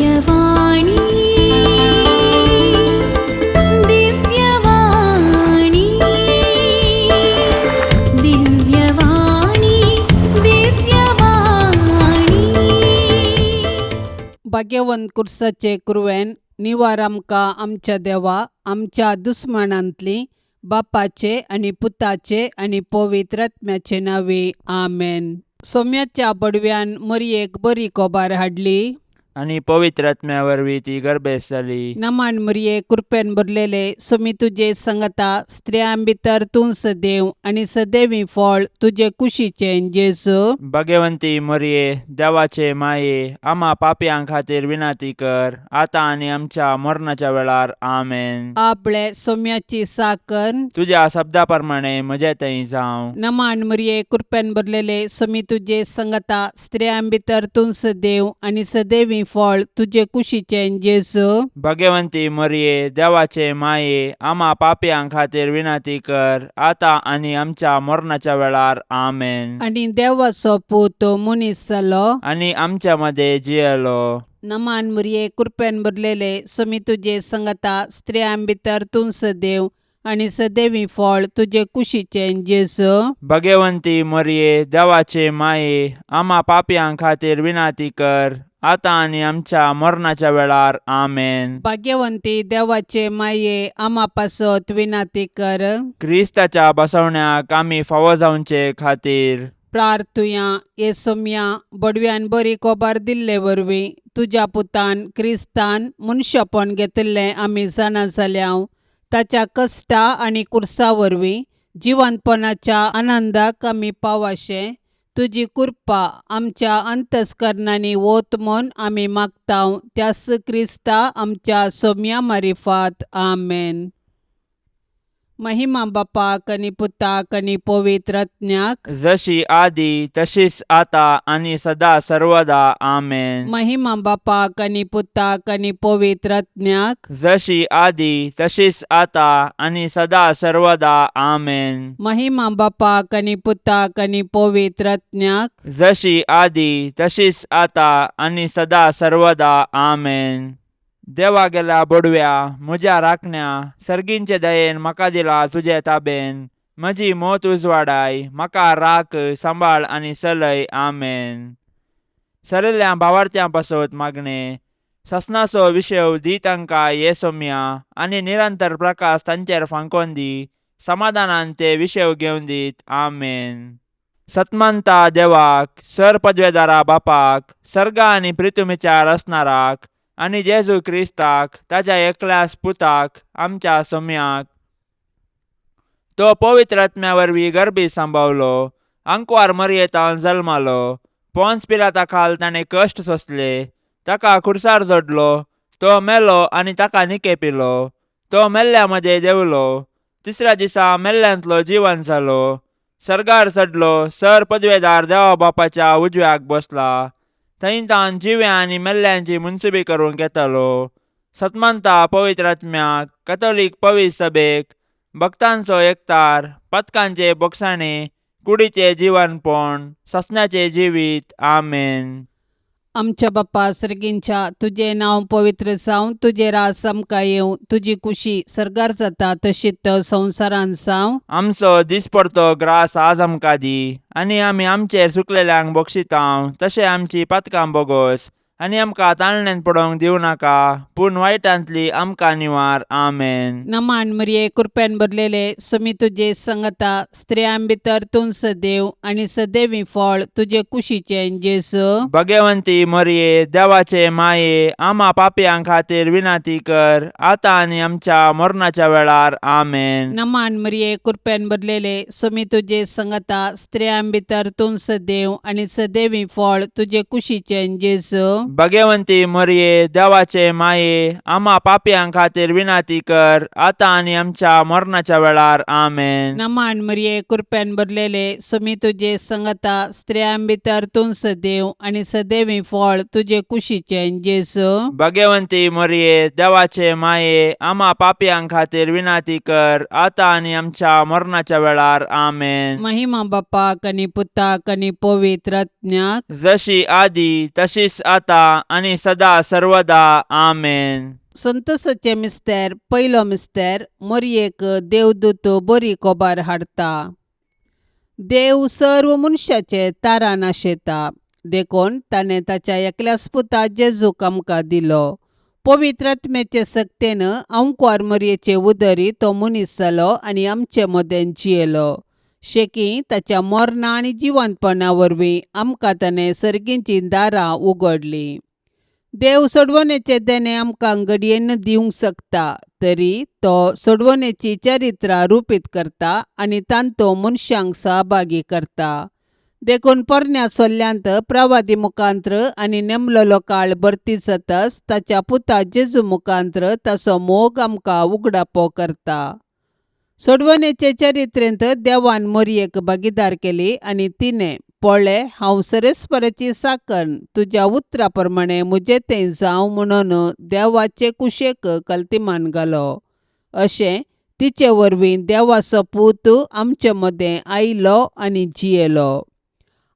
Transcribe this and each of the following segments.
दिव्यवाणी, दिव्यवाणी, दिव्यवाणी, दिव्यवाणी. भाग्यवंत कुर्साचे कुरवेन निवार आमकां आमच्या देवा आमच्या दुस्मानांतली बापाचे आनी पुताचे आनी पवित्र आत्म्याचे नांवे, आमेन. सोम्याच्या बडव्यान मरयेक बरी कोबार हाडली. आनी पवित्र आत्म्या वरवीं ती गर्भेस्त जाली. नमान मरये, कृपेन भरलेले, सोमी तुजे संगता, स्त्रियां भितर तूं सदैव आनी सदैवी फळ तुजे कुशीचें जेजू. भगवंती मरये, देवाचे माये, आमा पापयां खातीर विनंती कर, आतां आनी आमच्या मरणाच्या वेळार. आमेन. आपले सोम्याची साकर. तुज्या शब्दा प्रमाणे म्हजे थंय जावं. नमान मरये, कृपेन भरलेले, सोमी तुजे संगता, स्त्रियां भितर तूं सदैव आनी सदैवी फळ तुजे कुशीचें जेजू. भगवंती मरये, देवाचे माये, आमा पापयां खातीर विनंती कर, आतां आनी आमच्या मरणाच्या वेळार. आमेन. आनी देवाचो पूत मनीस जालो. आनी आमच्या मदें जियेलो. नमान मरये, कृपेन भरलेले, सोमी तुजे संगता, स्त्रियां भितर तूं सदैव आनी सदैवी फळ तुजे कुशीचें जेजू. भगवंती मरये, देवाचे माये, आमा पापयां खातीर विनंती कर, आतां आनी आमच्या मरणाच्या वेळार. आमेन. भाग्यवंती देवाचे माये, आमा पासत विनंती कर. क्रिस्ताच्या बसवण्याक आमी फावो जावचे खातीर. प्रार्थुया. हे सोम्या, बडव्यान बरी कोबार दिल्ले वरवीं तुज्या पुतान क्रिस्तान मनशापण घेतिल्लें आमी जाणा जाल्या. ताच्या कश्टा आनी कुर्सा वरवीं जिवंतपणाच्या आनंदाक आमी पावाशें तुजी कृपा आमच्या अंतस्करणांनी वत म्हूण आमी मागता, त्यास क्रिस्ता आमच्या सोम्या मारिफात. आमेन. महिमा बापाक आनी पुताक आनी पवित्र आत्म्याक. जशी आदी तशीच आता आनी सदा सर्वदा. आमेन. महिमा बापाक आनी पुताक आनी पवित्र आत्म्याक. जशी आदी तशीच आता आनी सदा सर्वदा. आमेन. महिमा बापाक आनी पुताक आनी पवित्र आत्म्याक. जशी आदी तशीच आता आनी सदा सर्वदा. आमेन. देवा गेल्या बडव्या, म्हज्या राखण्या, सर्गींचे दयेन म्हाका दिला तुजे ताबेन. म्हजी मोत उजवाडाय, म्हाका राख, सांबाळ आनी चलय. आमेन. सरिल्ल्या भावार्थ्यां पासत मागणें. ससनाचो विशेव दी तांकां ये सोम्या, आनी निरंतर प्रकाश तांचेर फांकोन दी. समाधानान ते विशेव घेवन दीत. आमेन. सतमंता देवाक, सर पदवेदारा बापाक, सर्गा आनी प्रितुमीच्या रचणाराक, आनी जेजू क्रिस्ताक, ताच्या एकल्याच पुताक, आमच्या सोम्याक, तो पवित्र आत्म्या वरवीं गर्भी सांबावलो, आंकवार मरयेतान जल्मालो, पोन्स पिलाता खाल ताणें कश्ट सोंसले, ताका खुर्सार जोडलो, तो मेलो आनी ताका निकेपिलो, तो मेल्ल्या मदें देंवलो, तिसऱ्या दिसा मेल्ल्यांतलो जिवन जालो, सर्गार चडलो, सर पदवेदार देवा बापाच्या उजव्याक बसला, थंय तावन जिव्या आनी मेल्ल्यांची मुनसुबी करूंक येतालो. सतमंता पवित्र आत्म्याक, कथोलीक पवित्र सभेक, भक्तांचो एकतार, पथकांचे बोगसाणे, कुडीचे जिवनपण, ससण्याचे जिवीत. आमेन. आमच्या बाप्पा सर्गींच्या, तुजें नांव पवित्र जावं, तुजें राज आमकां येवं, तुजी कुशी सर्गार जाता तशीच संवसारांत जावं. आमचो दिसपडतो ग्रास आज आमकां दी, आनी आमी आमचेर चुकलेल्यांक बक्षितांव तशें आमची पातकां बोगोस, आनी आमकां ताळण्यांत पडोवंक दिवं नाका, पूण वायटांतली आमकां निवार. आमेन. नमान मरिये, कृपेन भरलेले, सुमी तुजे संगता, स्त्रियां भितर तूं सदैव आनी सदैवी फळ तुजे कुशीचें जेजू. भगवंती मरिये, देवाचे माये, आमा पापयां खातीर विनंती कर, आतां आनी आमच्या मरणाच्या वेळार. आमेन. नमान मरिये, कृपेन भरलेले, सुमी तुजे संगता, स्त्रियां भितर तूं सदैव आनी सदैवी फळ तुजे कुशीचें जेजू. भगवंती मरिये, देवाचे माये, आमा पापयां खातीर विनंती कर, आतां आनी आमच्या मरणाच्या वेळार. आमेन. नमान मरिये, कृपेन भरलेले, सुमी तुजे संगता, स्त्रियां भितर तूं सदैव आनी सदैवी फळ तुजे कुशीचें जेजू. भगवंती मरिये, देवाचे माये, आमा पापयां खातीर विनंती कर, आतां आनी आमच्या मरणाच्या वेळार. आमेन. महिमा बापाक आनी पुताक आनी पवित्र आत्म्याक. जशी आदी तशीच आता आनी सदा सर्वदा आमेन. संतोसाचें मिस्तेर. पयलो मिस्तेर. मोरयेक देवदूत बरी कोबार हाडटा. देव सर्व मनशाचे तारान आशेता, देखून ताणें ताच्या एकल्याच पुता जेजूक आमकां दिलो. पवित्र आत्म्याचे सक्तेन अंकवार मोरयेचे उदरी तो मनीस जालो आनी आमचे मदें जियेलो. शेकी ताच्या मरणा आनी जिवंतपणा वरवीं आमकां ताणें सर्गीचीं दारां उगडलीं. देव सोडवणेचें देणें आमकां घडयेन दिवंक शकता, तरी तो सोडवणेची चरित्रां रुपीत करता आनी तांतो मनशांक सहभागी करता. देखून पोरण्या सोल्ल्यांत प्रवादी मुखांत्र आनी नेमलेलो काळ भरती जातच ताच्या पुता जेजू मुखांत्र ताचो मोग आमकां उगडापो करता. सोडवणेचे चरित्रेंत देवान मोरयेक भागीदार केली आनी तिणें पळय, हांव सरेस्पराची साकण, तुज्या उतरा प्रमाणें म्हजें तें जावं म्हणून देवाचे कुशेक कल्तिमान घालो. अशें तिचे वरवीं देवाचो पूत आमचे मदें आयलो आनी जियेलो.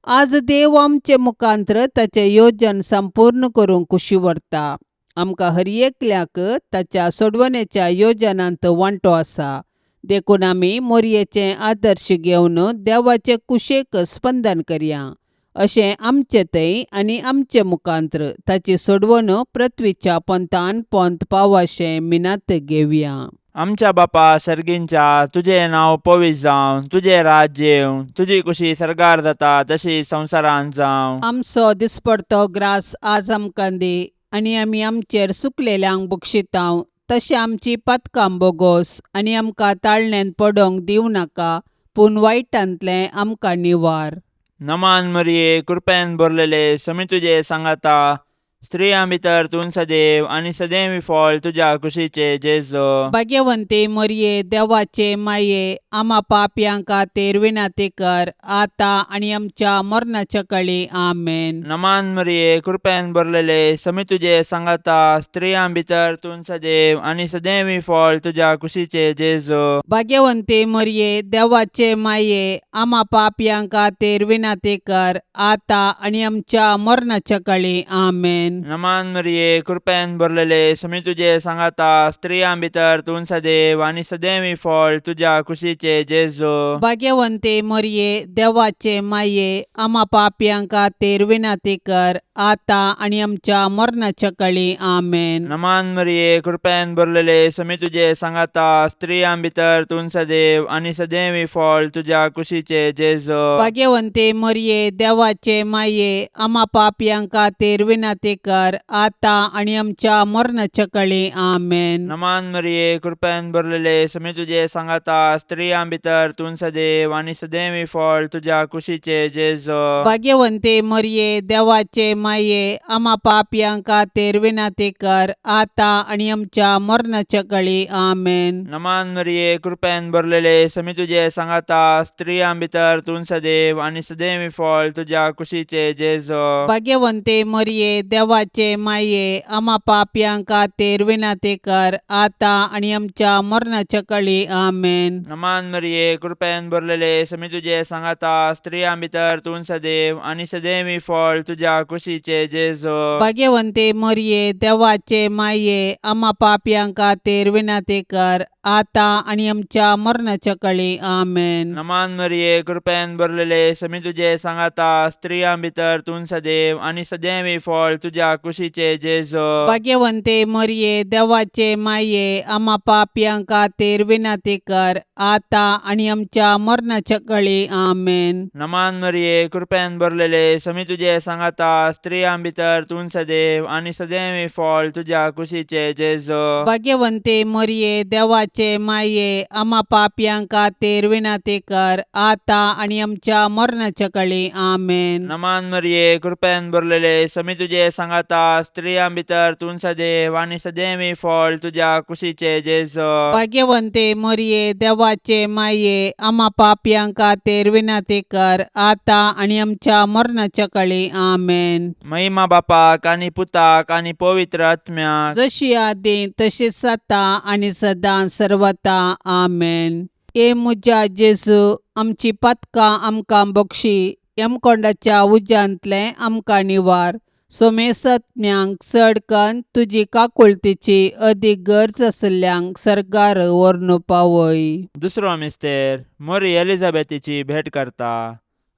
आज देव आमचे मुखांत्र ताचें योजन संपूर्ण करूंक कुशी व्हरता. आमकां हर एकल्याक ताच्या सोडवणेच्या योजनांत वांटो आसा, देखून आमी मोरयेचें आदर्श घेवन देवाचे कुशेक स्पंदन करया. अशें आमचे थंय आनी आमचे मुखांत्र ताची सोडवण पृथ्वीच्या पोंतान पोंत पावाशें मिनात घेवया. आमच्या बापा सर्गींच्या, तुजें नांव पवित्र जावं, तुजें राज्य येवं, तुजी कुशी सर्गार जाता तशी संवसारांत जावं. आमचो दिसपडतो ग्रास आज आमकां दी आनी आमी आमचेर सुकलेल्यांक बक्षितांव तशें आमची पातकां बोगोस आनी आमकां ताळण्यांत पडोंक दिवं नाका, पूण वायटांतलें आमकां निवार. नमान मरिये, कृपेन भरलेले, समी तुजे सांगाता, स्त्रियां भितर तूं सदैव आनी सदैव फळ तुज्या कुशीचे जेजो. भाग्यवंती मोरये, देवाचे माये, आमा पापयां खातीर विनंती कर, आतां आनी आमच्या मरणाच्या कळी. आमेन. नमान मरिये, कृपेन भरलेले, समी तुजे सांगाता, स्त्रियां भितर तूं सदैव आनी सदैव फळ तुज्या कुशीचे जेजो. भाग्यवंती मोरये, देवाचे माये, आमा पापयां खातीर विनंती कर, आतां आनी आमच्या मरणाच्या कळी. आमेन. नमान मरिये, कृपेन भरलेले, समी तुजे सांगाता, स्त्रियां भितर तूं सदैव आनी सदैव फळ तुज्या कुशीचे जेजो. भाग्यवंती मोरये, देवाचे माये, आमा पापयां खातीर विनंती कर, आतां आनी आमच्या मरणाच्या कळी. आमेन. नमान मरिये, कृपेन भरलेले, समी तुजे सांगाता, स्त्रियां भितर तूं सदैव आनी सदैव फळ तुज्या कुशीचे जेजो. भाग्यवंती मोरये, देवाचे माये, आमा पापयां खातीर विनंती कर, आतां आनी आमच्या मरणाच्या कळी. आमेन. नमान मरिये, कृपेन भरलेले, समी तुजे सांगाता, स्त्रियां भितर तूं सदैव आनी सदैव फळ तुज्या कुशीचे जेजो. भाग्यवंती मोरये, देवाचे माये, आमा पापयां खातीर विनंती कर, आतां आनी आमच्या मरणाच्या कळी. आमेन. नमान मरिये, कृपेन भरलेले, समी तुजे सांगाता, स्त्रियां भितर तूं सदैव आनी सदैव फळ तुज्या कुशीचे जेजो. भाग्यवंती मोरये, देवाचे माये, आमा पापयां खातीर विनंती कर, आतां आनी आमच्या मरणाच्या कळी. आमेन. नमान मरिये, कृपेन भरलेले, समी तुजे सांगाता, स्त्रियां भितर तूं सदैव आनी सदैव फळ तुज्या कुशीचे जेजो. भाग्यवंती मोरये, देवाचे माये, आमा पापयां खातीर विनंती कर, आतां आनी आमच्या मरणाच्या कळी. आमेन. नमान मरिये, कृपेन भरलेले, समी तुजे सांगाता, स्त्रियां भितर तूं सदैव आनी सदैव फळ तुज्या कुशीचे जेजो. भाग्यवंती मोरये, देवाचे माये, आमा पापयां खातीर विनंती कर, आतां आनी आमच्या मरणाच्या कळी. आमेन. नमान मरिये, कृपेन भरलेले, समी तुजे सांगाता, स्त्रियां भितर तूं सदैव आनी सदैव फळ तुज्या कुशीचे जेजो. भाग्यवंती मोरये, देवाचे माये, आमा पापयां खातीर विनंती कर, आतां आनी आमच्या मरणाच्या कळी. आमेन. नमान मरिये, कृपेन भरलेले, समी तुजे सांगाता, स्त्रियां भितर तूं सदैव आनी सदैव फळ तुज्या कुशीचे जेजो. भाग्यवंती मोरये, देवाचे माये, आमा पापयां खातीर विनंती कर, आतां आनी आमच्या मरणाच्या कळी. आमेन. महिमा बापाक आनी पुताक आनी पवित्र आत्म्याक, जशी आदी तशीच आतां आनी सदां सर्वता. आमेन. ए म्हज्या जेजू, आमची पातकां आमकां बक्षी, यमकोंडाच्या उज्यांतलें आमकां निवार. सोमेसत्म्यांक चड कन्न तुजी काकुळतीची अदीक गरज आशिल्ल्यांक सर्गार व्हरून पावय. दुसरो मिस्तेर मोरी एलिझाबेथीची भेट करता.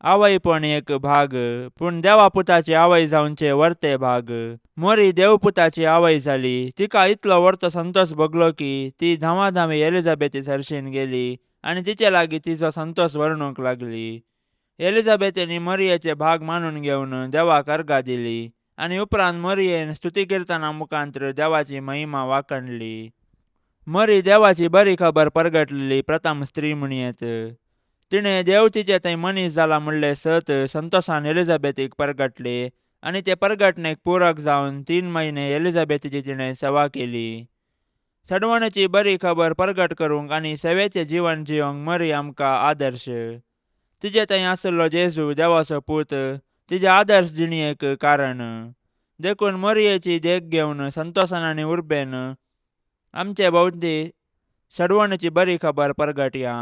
आवयपण एक भाग, पूण देवा पुताची आवय जावचे वर्ते भाग. मोरी देवपुताची आवय जाली. तिका इतलो वर्तो संतोष भोगलो की ती धांवाधांवी एलिझाबेथी सरशीन गेली आनी तिचे लागीं तिचो संतोष वर्णूंक लागली. एलिझाबेथीन मरियेचे भाग मानून घेवन देवाक अर्गां दिली आनी उपरांत मरियेन स्तुती किर्तना मुखांत्र देवाची महिमा वाखणली. मरी देवाची बरी खबर परगटलेली प्रथम स्त्री म्हणयेत. तिणें देव तिचे थंय मनीस जाला म्हणलें सत संतोषान एलिझाबेथीक परगटले आनी ते परगटणेक पूरक जावन 3 म्हयने एलिझाबेथीची तिणें सेवा केली. सडवणेची बरी खबर परगट करूंक आनी सेवेचें जिवन जियोंक मरी आमकां आदर्श. तिजे थंय आशिल्लो जेजू देवाचो पूत तिजे आदर्श जिणेक कारण. देखून मरियेची देख घेवन संतोषान आनी उर्बेन आमचे भोंवती सडवणेची बरी खबर परगटया.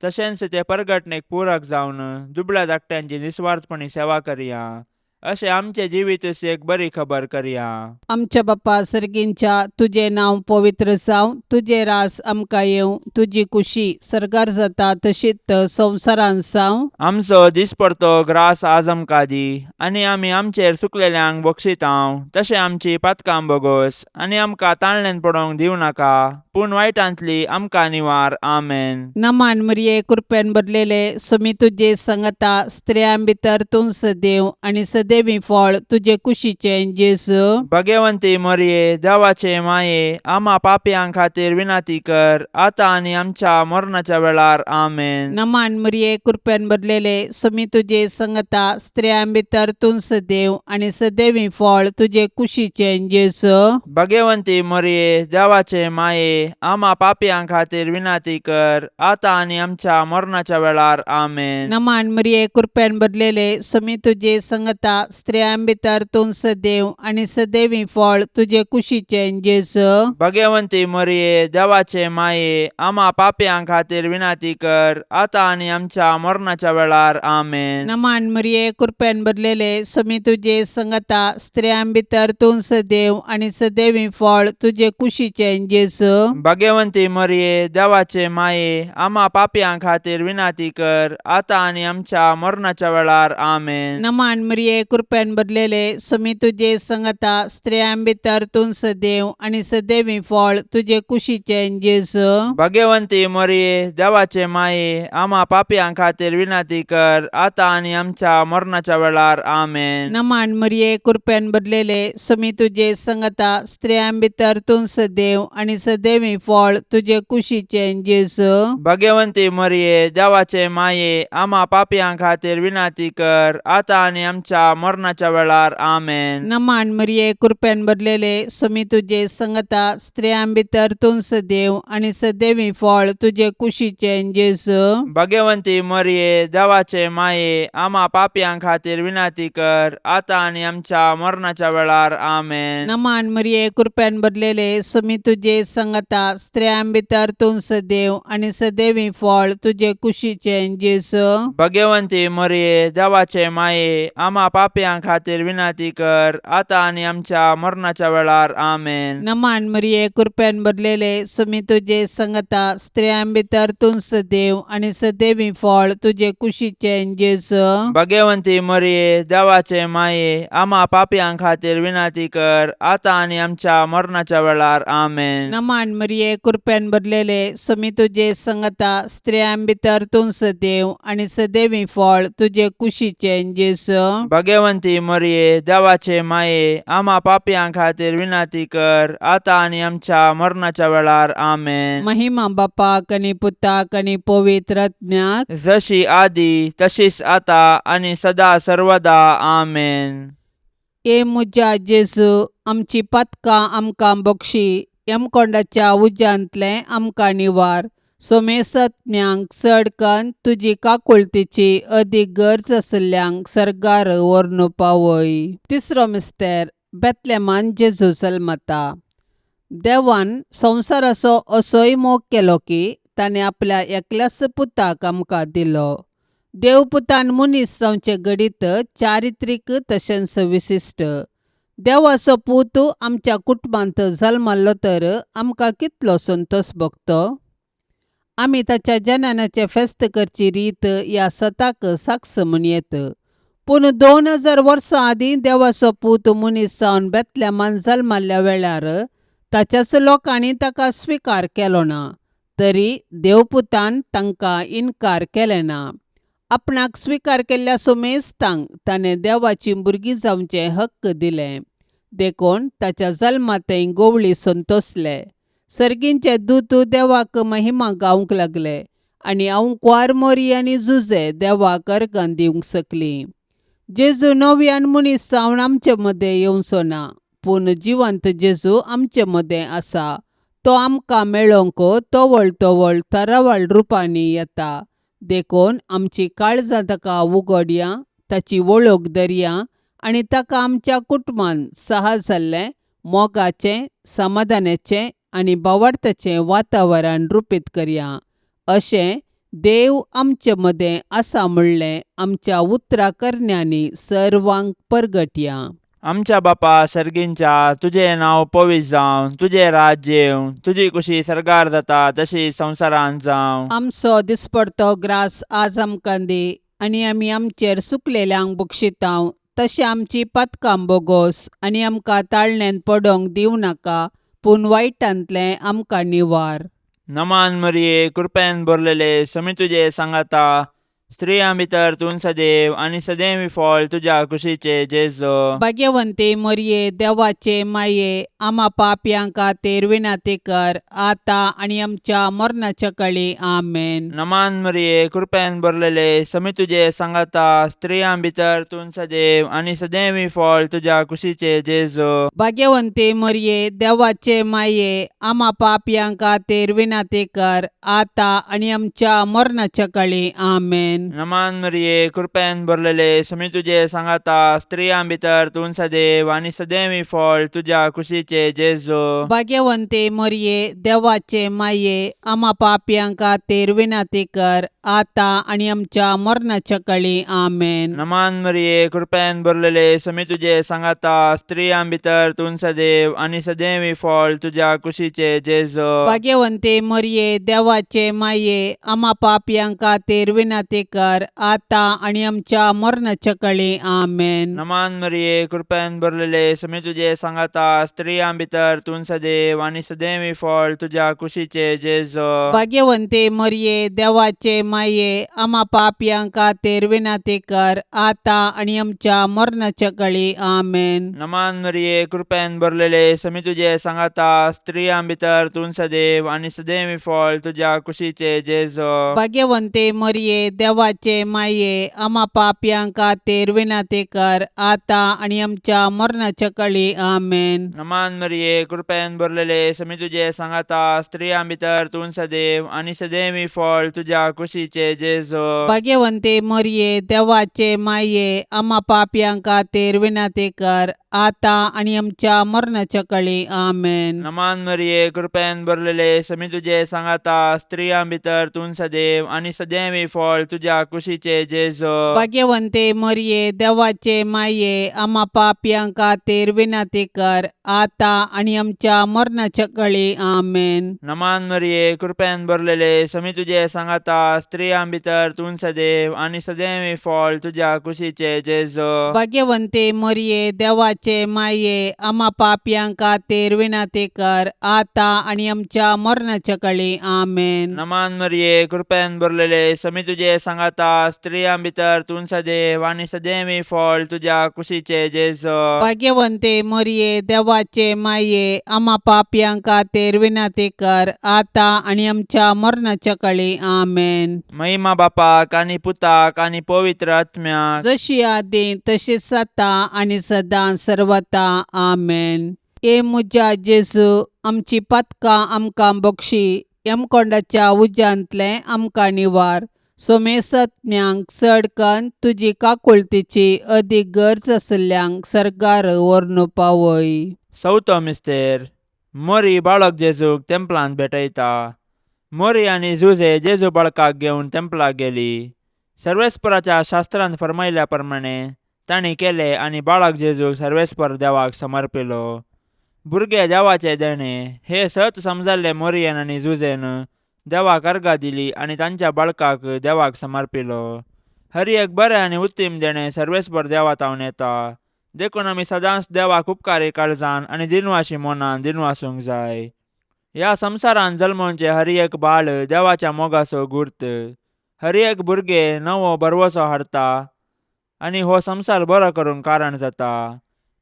तशेंच ते परगटणेक पूरक जावन दुबळ्या धाकट्यांची निस्वार्थपणी सेवा करया. अशें आमचें जिवीत एक बरी खबर करया. आमच्या बापा सर्गींच्या, तुजें नांव पवित्र जावं, तुजें रास आमकां येवं, तुजी कुशी सर्गार जाता तशीच संवसारांत जावं. आमचो दिसपडतो ग्रास आज आमकां दी आनी आमी आमचेर चुकलेल्यांक बक्षितांव तशें आमची पातकां बोगोस आनी आमकां ताळण्यान पडोवंक दिवं नाका, पूण वायटांतली आमकां निवार. आमेन. नमान मरिये, कृपेन भरलेले, सुमी तुजे संगता, स्त्रियां भितर तूं सदैव आनी सदैवी फळ तुजे कुशीचें जेजू. भगवंती मरिये, देवाचे माये, आमा पापयां खातीर विनंती कर, आतां आनी आमच्या मरणाच्या वेळार. आमेन. नमान मरिये, कृपेन भरलेले, सुमी तुजे संगता, स्त्रियां भितर तूं सदैव आनी सदैवी फळ तुजे कुशीचें जेजू. भगवंती मरिये, देवाचे माये, आमा पापयां खातीर विनंती कर, आतां आनी आमच्या मरणाच्या वेळार. आमेन. नमान मरिये, कृपेन भरलेले, सुमी तुजे संगता, स्त्रियां भितर तूं सदैव आनी सदैवी फळ तुजे कुशीचें जेजू. भगवंती मरिये, देवाचे माये, आमा पापयां खातीर विनंती कर, आतां आनी आमच्या मरणाच्या वेळार. आमेन. नमान मरिये, कृपेन भरलेले, सुमी तुजे संगता, स्त्रियां भितर तूं सदैव आनी सदैवी फळ तुजे कुशीचें जेजू. भगवंती मरिये, देवाचे माये, आमा पापयां खातीर विनंती कर, आतां आनी आमच्या मरणाच्या वेळार. आमेन. नमान मरिये, कृपेन भरलेले, सुमी तुजे संगता, स्त्रियां भितर तूं सदैव आनी सदैवी फळ तुजे कुशीचें जेजू. भगवंती मरिये, देवाचे माये, आमा पापयां खातीर विनंती कर, आतां आनी आमच्या मरणाच्या वेळार. आमेन. नमान मरिये, कृपेन भरलेले, सुमी तुजे संगता, स्त्रियां भितर तूं सदैव आनी सदैवी फळ तुजे कुशीचें जेजू. भगवंती मरिये, देवाचे माये, आमा पापयां खातीर विनंती कर, आतां आनी आमच्या मरणाच्या वेळार. आमेन. नमान मरिये, कृपेन भरलेले, सुमी तुजे संगता, स्त्रियां भितर तूं सदैव आनी सदैवी फळ तुजे कुशीचें जेजू. भगवंती मरिये, देवाचे माये, आमा पापयां खातीर विनंती कर, आतां आनी आमच्या मरणाच्या वेळार. आमेन. नमान मरिये, कृपेन भरलेले, सुमी तुजे संगता, स्त्रियां भितर तूं सदैव आनी सदैवी फळ तुजे कुशीचें जेजू. भगवंती मरिये, देवाचे माये, आमा पापयां खातीर विनंती कर, आतां आनी आमच्या मरणाच्या वेळार. आमेन. नमान मरिये, कृपेन भरलेले, सुमी तुजे संगता, स्त्रियां भितर तूं सदैव आनी सदैवी फळ तुजे कुशीचें जेजू. भगवंती मरिये, देवाचे माये, आमा पापयां खातीर विनंती कर, आतां आनी आमच्या मरणाच्या वेळार. आमेन. नमान मरिये, कृपेन भरलेले, सुमी तुजे संगता, स्त्रियां भितर तूं सदैव आनी सदैवी फळ तुजे कुशीचें जेजू. भगवंती मरिये, देवाचे माये, आमा पापयां खातीर विनंती कर, आतां आनी आमच्या मरणाच्या वेळार. आमेन. महिमा बापाक आनी पुताक आनी पवित्र आत्म्याक, जशी आदी तशीच आता आनी सदा सर्वदा. आमेन. ए म्हज्या जेजू, आमची पातकां आमकां बक्षी, यमकोंडाच्या उज्यांतलें आमकां निवार, सोमेसत्म्यांक चड कन्न तुजी काकुळतीची अदीक गरज आशिल्ल्यांक सर्गार व्हरून पावय. तिसरो मिस्तेर, बेतलेमान जेजू जल्मता. देवान संवसाराचो असोय मोग केलो की ताणें आपल्या एकल्याच पुताक आमकां दिलो. देवपुतान मनीस जावचें घडीत चारित्रीक तशेंच विशिश्ट. देवाचो पूत आमच्या कुटुंबांत जल्मल्लो तर आमकां कितलो संतोश भोगतो. आमी ताच्या जननाचें फेस्त करची रीत ह्या सताक साक्ष म्हूण येत. पूण 2000 वर्सां आदीं देवाचो पूत मनीस जावन बेतलेमान जल्मल्ल्या वेळार ताच्याच लोकांनी ताका स्विकार केलो ना, तरी देवपुतान तांकां इनकार केलें ना. आपणाक स्विकार केल्ल्या सुमेस्तांक ताणें देवाचीं भुरगीं जावचें हक्क दिलें. देखून ताच्या जल्मांतय गोवळी संतोसले. सर्गींचे दूत देवाक महिमा गावंक लागले आनी आंवकुवार मोरी आनी जुजे देवाक अर्गां दिवंक शकलीं. जेजू नव्यान मनीस जावन आमचे मदें येवचो ना, पूण जिवंत जेजू आमचे मदें आसा. तो आमकां मेळोवंक तवळ तवळ तरावळ रुपांनी येता. देखून आमची काळजां ताका उगडया, ताची वळख धरया आनी ताका आमच्या कुटुंबान सहज जाल्लें मोगाचें, समाधानाचें आनी भावार्थाचें वातावरण रुपीत करया. अशें देव आमचे मदें आसा म्हणलें आमच्या उतरा करण्यांनी सर्वांक परगटया. आमच्या बापा सर्गींच्या, तुजें नांव पवित्र जावं, तुजें राज्य येवं, तुजी कुशी सर्गार जाता तशी संवसारांत जावं. आमचो दिसपडतो ग्रास आज आमकां दी आनी आमी आमचेर सुकलेल्यांक बक्षितांव तशें आमची पातकां बोगोस आनी आमकां ताळण्यांत पडोंक दिवं नाका, पूण वायटांतलें आमकां निवार. नमान मरिये, कृपेन भरलेले, समी तुजे सांगाता, स्त्रियां भितर तूं सदैव आनी सदैव फळ तुज्या कुशीचे जेजो. भाग्यवंती मरिये, देवाचे माये, आमा पापयां खातीर विनंती कर आतां आनी आमच्या मरणाच्या कळी. आमेन. नमान मरिये, कृपेन भरलेले, समी तुजे सांगाता, स्त्रियां भितर तूं सदैव आनी सदैव फळ तुज्या कुशीचे जेजो. भाग्यवंती मरिये, देवाचे माये, आमा पापयां खातीर विनंती कर आतां आनी आमच्या मरणाच्या कळी. आमेन. नमान मरिये, कृपेन भरलेले, समी तुजे सांगाता, स्त्रियां भितर तूं सदैव आनी सदैव फळ तुज्या कुशीचे जेजो. भाग्यवंती मरिये, देवाचे माये, आमा पापयां खातीर विनंती कर आतां आनी आमच्या मरणाच्या कळी. आमेन. नमान मरिये, कृपेन भरलेले, समी तुजे सांगाता, स्त्रियां भितर तूं सदैव आनी सदैव फळ तुज्या कुशीचे जेजो. भाग्यवंती मरिये, देवाचे माये, आमा पापयां खातीर विनंती कर आतां आनी आमच्या मरणाच्या कळी. आमेन. नमान मरिये, कृपेन भरलेले, समी तुजे सांगाता, स्त्रियां भितर तूं सदैव आनी सदैव फळ तुज्या कुशीचे जेजो. भाग्यवंती मरिये, देवाचे माये, आमा पापयां खातीर विनंती कर आतां आनी आमच्या मरणाच्या कळी. आमेन. नमान मरिये, कृपेन भरलेले, समी तुजे सांगाता, स्त्रियां भितर तूं सदैव आनी सदैव फळ तुज्या कुशीचे जेजो. भाग्यवंती मरिये, देवाचे माये, आमा पापयां खातीर विनंती कर आतां आनी आमच्या मरणाच्या कळी. आमेन. नमान मरिये, कृपेन भरलेले, समी तुजे सांगाता, स्त्रियां भितर तूं सदैव आनी सदैव फळ तुज्या कुशीचे जेजो. भाग्यवंती मरिये, देवाचे माये, आमा पापयां खातीर विनंती कर आतां आनी आमच्या मरणाच्या कळी. आमेन. नमान मरिये, कृपेन भरलेले, समी तुजे सांगाता, स्त्रियां भितर तूं सदैव आनी सदैव फळ तुज्या कुशीचे जेजो. भाग्यवंती मरिये, देवाचे माये, आमा पापयां खातीर विनंती कर आतां आनी आमच्या मरणाच्या कळी. आमेन. नमान मरिये, कृपेन भरलेले, समी तुजे सांगाता, स्त्रियां भितर तूं सदैव आनी सदैव फळ तुज्या कुशीचे जेजो. भाग्यवंती मरिये, देवाचे माये, आमा पापयां खातीर विनंती कर आतां आनी आमच्या मरणाच्या कळी. आमेन. नमान मरिये, कृपेन भरलेले, समी तुजे सांगाता, स्त्रियां भितर तूं सदैव आनी सदैव फळ तुज्या कुशीचे जेजो. भाग्यवंती मरिये, देवाचे माये, आमा पापयां खातीर विनंती कर आतां आनी आमच्या मरणाच्या कळी. आमेन. महिमा बापाक आनी पुताक आनी पवित्र आत्म्याक, जशी आदीं तशीच आतां आनी सदां सर्वता. आमेन. हे म्हज्या जेजू, आमची पातकां आमकां बक्षी, यमकोंडाच्या उज्यांतलें आमकां निवार, सोमेसत्म्यांक चड कन्न तुजी काकुळतीची अदीक गरज आशिल्ल्यांक सर्गार व्हरून पावय. चवथो मिस्तेर. मोरी बाळक जेजूक तेंपलांत भेटयता. मोरी आनी जुजे जेजू बाळकाक घेवन तेंपलाक गेली. सर्वेस्पराच्या शास्त्रांत फर्मायल्या प्रमाणे तांणी केलें आनी बाळक जेजूक सर्वेस्पर देवाक समर्पिलो. भुरगे देवाचें देणें हें सत समजल्ले मोरयेन आनी जुजेन देवाक अर्गां दिली आनी तांच्या बाळकाक देवाक समर्पिलो. हर एक बरें आनी उत्तीम देणें सर्वेस्पर देवा तावन येता, देखून आमी सदांच देवाक उपकारी काळजान आनी दिनवाशी मनान दिनवासूंक जाय. ह्या संवसारांत जल्मोवचें हर एक बाळ देवाच्या मोगाचो गुर्त. हर एक भुरगें नवो भरवसो हाडटा आनी हो संवसार बरो करूंक कारण जाता.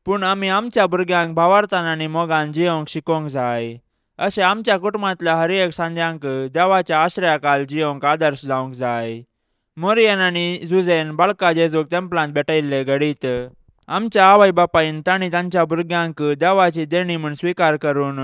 पूण आमी आमच्या भुरग्यांक भावार्थान आनी मोगान जियोवंक शिकोवंक जाय. अशें आमच्या कुटुंबांतल्या हर एक सांद्यांक देवाच्या आश्रयाखाल जियोवंक आदर्श जावंक जाय. मोरयेन आनी जुजेन बाळका जेजूक तेंपलांत भेटयल्ले घडीत आमच्या आवय बापायन तांणी तांच्या भुरग्यांक देवाची देणी म्हूण स्विकार करून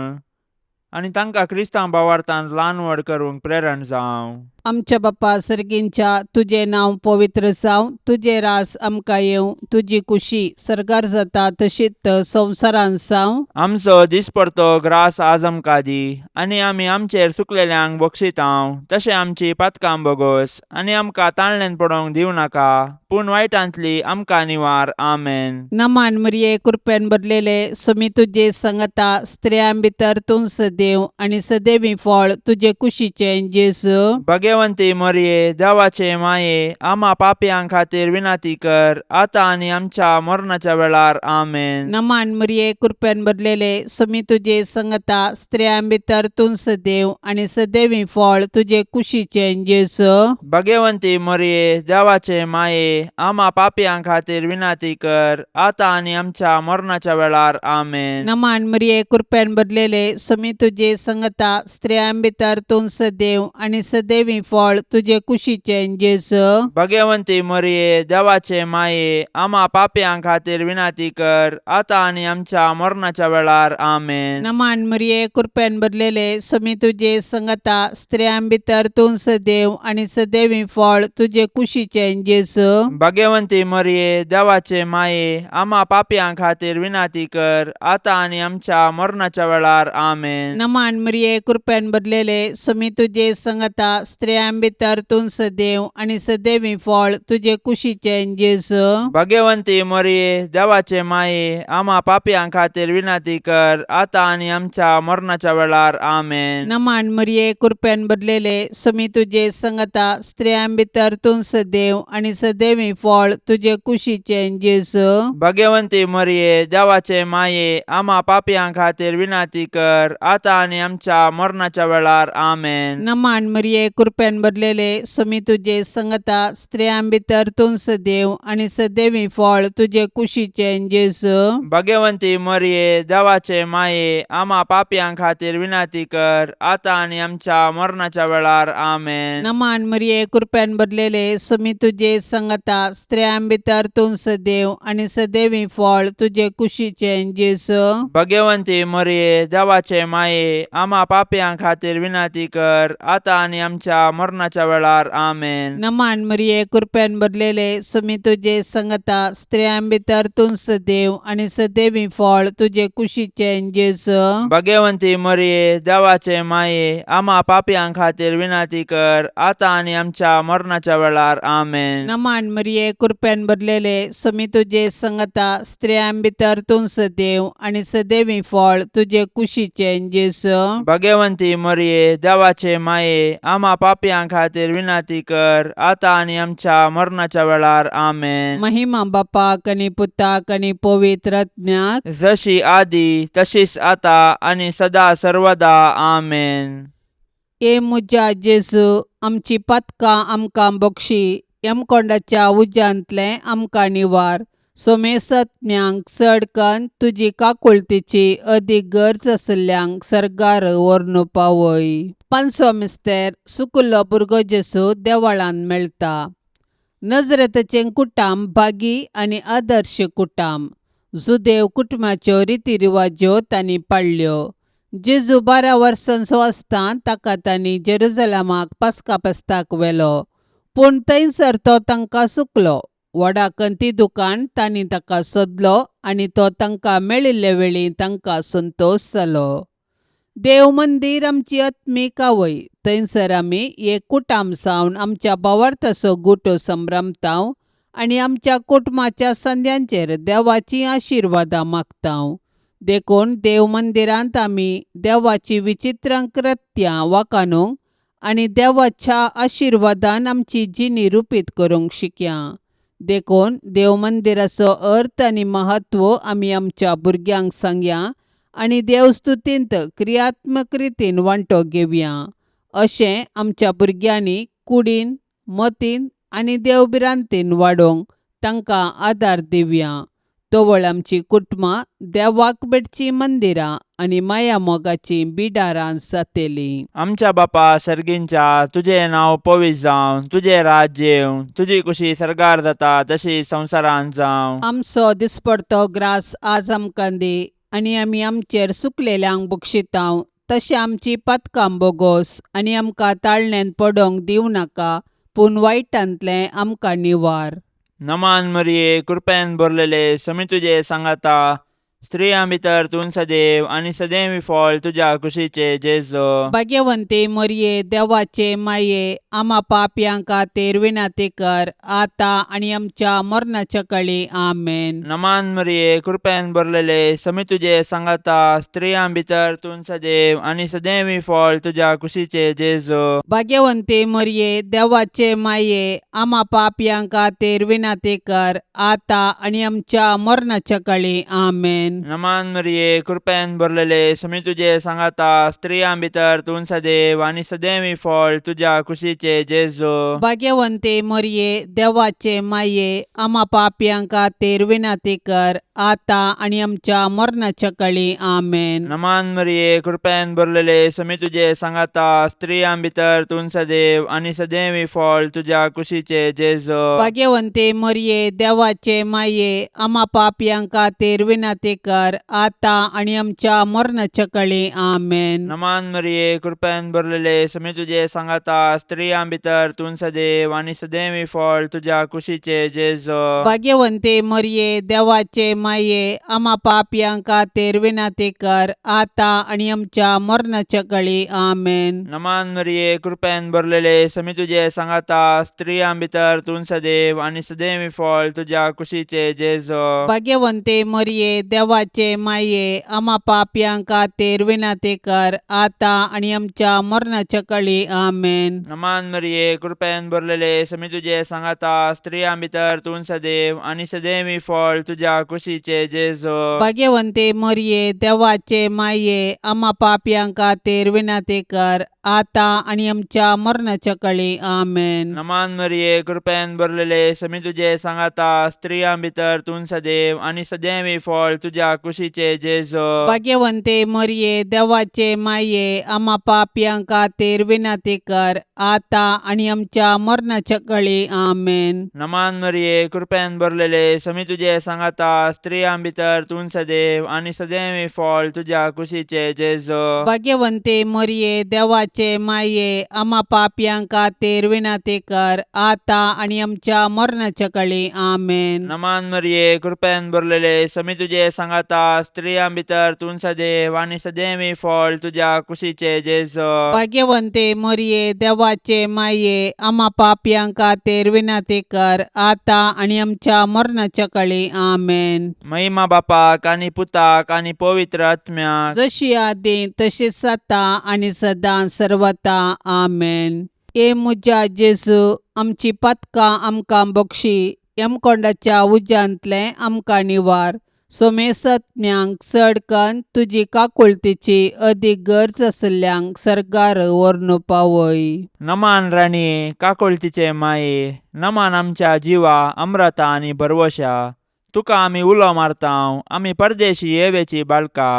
आनी तांकां क्रिस्तांव भावार्थान ल्हान व्हड करूंक प्रेरण जावं. आमच्या बापा सर्गींच्या, तुजें नांव पवित्र जावं, तुजें रास आमकां येवं, तुजी कुशी सर्गार जाता तशीच संवसारांत जावं. आमचो दिसपडतो ग्रास आज आमकां दी आनी आमी आमचेर चुकलेल्यांक बक्षितांव तशें आमची पातकां बोगोस आनी आमकां ताळण्यान पडोवंक दिवं नाका, पूण वायटांतली आमकां निवार. आमेन. नमान मरिये, कृपेन भरलेले, सुमी तुजे संगता, स्त्रियां भितर तूं सदैव आनी सदैवी फळ तुजे कुशीचें जेजू. भगवंती मोरये, देवाचे माये, आमा पापयां खातीर विनंती कर, आतां आनी आमच्या मरणाच्या वेळार. आमेन. नमान मरिये, कृपेन भरलेले, सुमी तुजे संगता, स्त्रियां भितर तूं सदैव आनी सदैवी फळ तुजे कुशीचें जेजू. भगवंती मोरये, देवाचे माये, आमा पापयां खातीर विनंती कर, आतां आनी आमच्या मरणाच्या वेळार. आमेन. नमान मरिये, कृपेन भरलेले, सुमी तुजे संगता, स्त्रियां भितर तूं सदैव आनी सदैवी फळ तुजे कुशीचें जेजू. भगवंती मोरये, देवाचे माये, आमा पापयां खातीर विनंती कर, आतां आनी आमच्या मरणाच्या वेळार. आमेन. नमान मरिये, कृपेन भरलेले, सुमी तुजे संगता, स्त्रियां भितर तूं सदैव आनी सदैवी फळ तुजे कुशीचें जेजू. भगवंती मोरये, देवाचे माये, आमा पापयां खातीर विनंती कर, आतां आनी आमच्या मरणाच्या वेळार. आमेन. नमान मरिये, कृपेन भरलेले, सुमी तुजे संगता, स्त्रियां भितर तूं सदैव आनी सदैवी फळ तुजे कुशीचें जेजू. भगवंती मोरये, देवाचे माये, आमा पापयां खातीर विनंती कर, आतां आनी आमच्या मरणाच्या वेळार. आमेन. नमान मरिये, कृपेन भरलेले, सुमी तुजे संगता, स्त्रियां भितर तूं सदैव आनी सदैवी फळ तुजे कुशीचें जेजू. भगवंती मोरये, देवाचे माये, आमा पापयां खातीर विनंती कर, आतां आनी आमच्या मरणाच्या वेळार. आमेन. नमान मरिये, कृपेन भरलेले, सुमी तुजे संगता, स्त्रियां भितर तूं सदैव आनी सदैवी फळ तुजे कुशीचें जेजू. भगवंती मोरये, देवाचे माये, आमा पापयां खातीर विनंती कर, आतां आनी आमच्या मरणाच्या वेळार. आमेन. नमान मरिये, कृपेन भरलेले, सुमी तुजे संगता, स्त्रियां भितर तूं सदैव आनी सदैवी फळ तुजे कुशीचें जेजू. भगवंती मोरये, देवाचे माये, आमा पापयां खातीर विनंती कर, आतां आनी आमच्या मरणाच्या वेळार. आमेन. नमान मरिये, कृपेन भरलेले, सुमी तुजे संगता, स्त्रियां भितर तूं सदैव आनी सदैवी फळ तुजे कुशीचें जेजू. भगवंती मोरये, देवाचे माये, आमा पापयां खातीर विनंती कर, आतां आनी आमच्या मरणाच्या वेळार. आमेन. नमान मरिये, कृपेन भरलेले, सुमी तुजे संगता, स्त्रियां भितर तूं सदैव आनी सदैवी फळ तुजे कुशीचें जेजू. भगवंती मोरये, देवाचे माये, आमा पापयां खातीर विनंती कर, आतां आनी आमच्या मरणाच्या वेळार. आमेन. महिमा बापाक आनी पुताक आनी पवित्र आत्म्याक, जशी आदी तशीच आता आनी सदा सर्वदा. आमेन. ए म्हज्या जेजू, आमची पातकां आमकां बक्षी, यमकोंडाच्या उज्यांतलें आमकां निवार, सोमेसत्म्यांक चड कन्न तुजी काकुळतीची अदीक गरज आशिल्ल्यांक सर्गार व्हरून पावय. पांचवो मिस्तेर, सुकुल्लो भुरगो जेजू देवळांत मेळटा. नजरेताचें कुटाम भागी आनी आदर्श कुटाम. जुदेव कुटुंबाच्यो रिती रिवाज्यो तांणी पाळ्ळ्यो. जेजू 12 वर्सांचो आसतना ताका तांणी जेरुजलमाक पास्का फेस्ताक व्हेलो, पूण थंयसर तो तांकां चुकलो. व्हडा कंती दुकान तांणी ताका सोदलो आनी तो तांकां मेळिल्ले वेळी तांकां संतोश जालो. देव मंदीर आमची आत्मीक आवय, थंयसर आमी एक कुटाम जावन आमच्या भावार्थाचो गुटो संभ्रमताव आनी आमच्या कुटुंबाच्या संद्यांचेर देवाचीं आशिर्वादां मागता. देखून देव मंदिरांत आमी देवाची विचित्र कृत्यां वाखाणूंक आनी देवाच्या आशिर्वादान आमची जिणी रुपीत करूंक शिकया. देखून देव मंदिराचो अर्थ आनी म्हत्व आमी आमच्या भुरग्यांक सांगया आनी देवस्तुतींत क्रियात्मक रितीन वांटो घेवया. अशें आमच्या भुरग्यांनी कुडीन, मतीन आनी देवभिरांतीन वाडोवंक तांकां आदार दिवया. तवळ आमची कुटुंबां देवाक भेटचीं मंदिरां आनी माया मोगाचीं बिडारां जातलीं. आमच्या बापा सर्गींच्या, तुजें नांव पवित्र जावं, तुजें राज्य येवं, तुजी कुशी सर्गार जाता तशी संवसारांत जावं. आमचो दिसपडतो ग्रास आज आमकां दी आनी आमी आमचेर सुकलेल्यांक बक्षितांव तशें आमची पातकां बोगोस आनी आमकां ताळण्यांत पडोवंक दिवं नाका, पूण वायटांतलें आमकां निवार. नमान मरिये, कृपेन भरलेले, समी तुजे सांगाता, स्त्रियां भितर तूं सदैव आनी सदैव फळ तुज्या कुशीचे जेजो. भाग्यवंती मरिये, देवाचे माये, आमा पापयां खातीर विनंती कर, आतां आनी आमच्या मरणाच्या कळी. आमेन. नमान मरिये, कृपेन भरलेले, समी तुजे सांगाता, स्त्रियां भितर तूं सदैव आनी सदैव फळ तुज्या कुशीचे जेजो. भाग्यवंती मरिये, देवाचे माये, आमा पापयां खातीर विनंती कर, आतां आनी आमच्या मरणाच्या कळी. आमेन. नमान मरिये, कृपेन भरलेले, समी तुजे सांगाता, स्त्रियां भितर तूं सदैव आनी सदैव फळ तुज्या कुशीचे जेजो. भाग्यवंती मरिये, देवाचे माये, आमा पापयां खातीर विनंती कर, आतां आनी आमच्या मरणाच्या कळी. आमेन. नमान मरिये, कृपेन भरलेले, समी तुजे सांगाता, स्त्रियां भितर तूं सदैव आनी सदैव फळ तुज्या कुशीचे जेजो. भाग्यवंती मरिये, देवाचे माये, आमा पापयां खातीर विनंती कर, आतां आनी आमच्या मरणाच्या कळी. आमेन. नमान मरिये, कृपेन भरलेले, समी तुजे सांगाता, स्त्रियां भितर तूं सदैव आनी सदैव फळ तुज्या कुशीचे जेजो. भाग्यवंती मरिये, देवाचे माये, आमा पापयां खातीर विनंती कर, आतां आनी आमच्या मरणाच्या कळी. आमेन. नमान मरिये, कृपेन भरलेले, समी तुजे सांगाता, स्त्रियां भितर तूं सदैव आनी सदैव फळ तुज्या कुशीचे जेजो. भाग्यवंती मरिये, देवाचे माये, आमा पापयां खातीर विनंती कर, आतां आनी आमच्या मरणाच्या कळी. आमेन. नमान मरिये, कृपेन भरलेले, समी तुजे सांगाता, स्त्रियां भितर तूं सदैव आनी सदैव फळ तुज्या कुशीचे जेजो. भाग्यवंती मरिये, देवाचे माये, आमा पापयां खातीर विनंती कर, आतां आनी आमच्या मरणाच्या कळी. आमेन. नमान मरिये, कृपेन भरलेले, समी तुजे सांगाता, स्त्रियां भितर तूं सदैव आनी सदैव फळ तुज्या कुशीचे जेजो. भाग्यवंती मरिये, देवाचे माये, आमा पापयां खातीर विनंती कर, आतां आनी आमच्या मरणाच्या कळी. आमेन. नमान मरिये, कृपेन भरलेले, समी तुजे सांगाता, स्त्रियां भितर तूं सदैव आनी सदैव फळ तुज्या कुशीचे जेजो. भाग्यवंती मरिये, देवाचे माये, आमा पापयां खातीर विनंती कर, आतां आनी आमच्या मरणाच्या कळी. आमेन. नमान मरिये, कृपेन भरलेले, समी तुजे सांगाता, स्त्रियां भितर तूं सदैव आनी सदैव फळ तुज्या कुशीचे जेजो. भाग्यवंती मरिये, देवाचे माये, आमा पापयां खातीर विनंती कर, आतां आनी आमच्या मरणाच्या कळी. आमेन. महिमा बापाक आनी पुताक आनी पवित्र आत्म्याक, जशी आदी तशीच आतां आनी सदां सर्वता. आमेन. ए म्हज्या जेजू, आमची पातकां आमकां बक्षी, यमकोंडाच्या उज्यांतलें आमकां निवार, सोमेसत्म्यांक चड कन्न तुजी काकुळतीची अदीक गरज आशिल्ल्यांक सर्गार व्हरून पावय. नमान राणये, काकुळतीचे माये, नमान आमच्या जिवा अम्रता आनी भरवशा, तुका आमी उलो मारतांव, आमी परदेशी येवेची बाळका,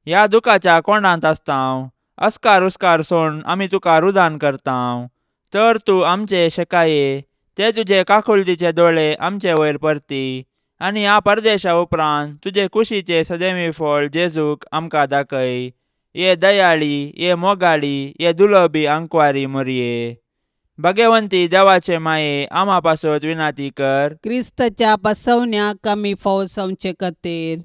ह्या दुखाच्या कोंडांत आसतांव, अस्कार उस्कार सोड आमी तुका रुदान करतांव, तर तूं आमचे शेकाये ते तुजे काकुळतीचे दोळे आमचे वयर परती आनी ह्या परदेशा उपरांत तुजे कुशीचे सदैवी फळ जेजूक आमकां दाखय. ये दयाळी, ये मोगाळी, ये दुलबी आंकवारी मोरये, भगवंती देवाचे माये, आमा पासत विनाती कर. क्रिस्ताच्या बसवण्याक आमी फाव जावचे खातीर.